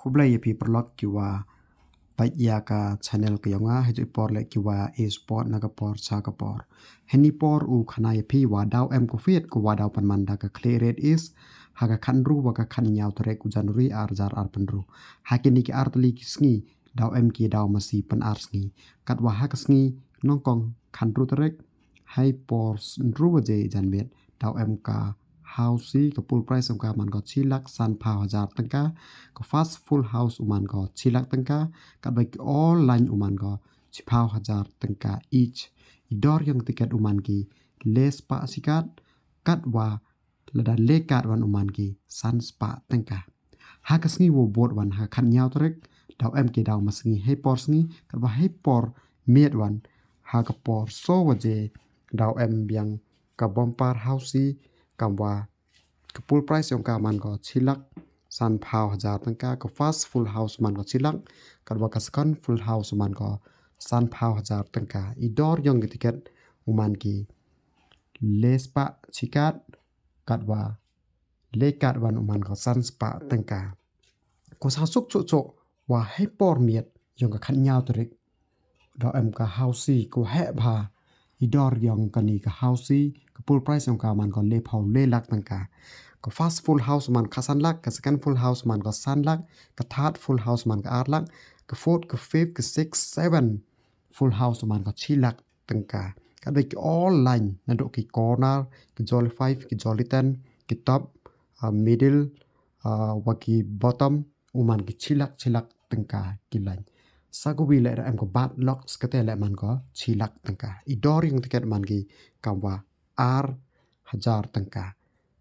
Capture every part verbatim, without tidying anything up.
Khublei ya phi paralok ki wa peit ya ka channel ka yong nga, ha i por le ki wa e support na ka por cha ka por. Heni por u khana ya phi wa daw em ko fiat ko wa daw pynman da ka Khleh Red East ha ka khatynru wa ka khatynñiaw tarik u January ar hajar arphaw ynru. Ha kini ki ar tylli ki sngi daw em ki daw masi pyn ar sngi. Katwa ha ka sngi nyngkong khatynru tarik, ha i por ynru waje janmiet, daw em ka housie, ka pool price yong ka man ko chi lak sanphaw hajar tyngka, ka first full house u man ko chi lak tyngka, katwa ki all line u man ko chiphaw hajar tyngka each. I dor yong ka ticket u man ki le spah chi kat, katwa lada le kat wan u man ki san spah tyngka. Ha ka sngi wow bud wan ha ka khatynñiaw tarik, daw em ki daw masi ha i por sngi, katwa ha i por miet wan ha ka por soo waje, daw em biang ka bumper housie, kamwa ka pool price yong ka man ko chi lak sanphaw hajar tyngka, ka first full house man ko chi lak, katwa ka second full house man ko sanphaw hajar tyngka. I dor yong ka ticket u man ki le spah chi kat, katwa le kat wan u man ko san spah tyngka. Ko sa suk chok chok wa ha i por miet yong ka khatynñiaw tarik, daw em ka housie ko heh bha. I dor yong kani ka housie, ka pool price yong ka man ko lephaw le lak tyngka. Ka first full house man ko khatsan lak, ka second full house man ko san lak, ka third full house man ko ar lak, ka fourth, ka fifth, ka sixth, seven full house man ko chi lak tyngka. Katwa ki all line, naduh ki corner, ki jolly five, ki jolly ten, ki top, ah, middle, ah, wa ki bottom, u man ki chi lak, chi lak tyngka ki line. Sa kawi le da em ko bad locks, kate le man ko chi lak tyngka. I dor yong ka ticket man ki kamwa ar hajar tyngka.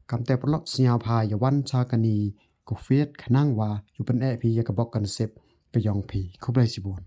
Kamte paralok, sñiawbha ya wan cha kani ko fiat khnang wa yow pyn-eh phi ya ka bok ka nasib ka yong phi. Khublei chibun.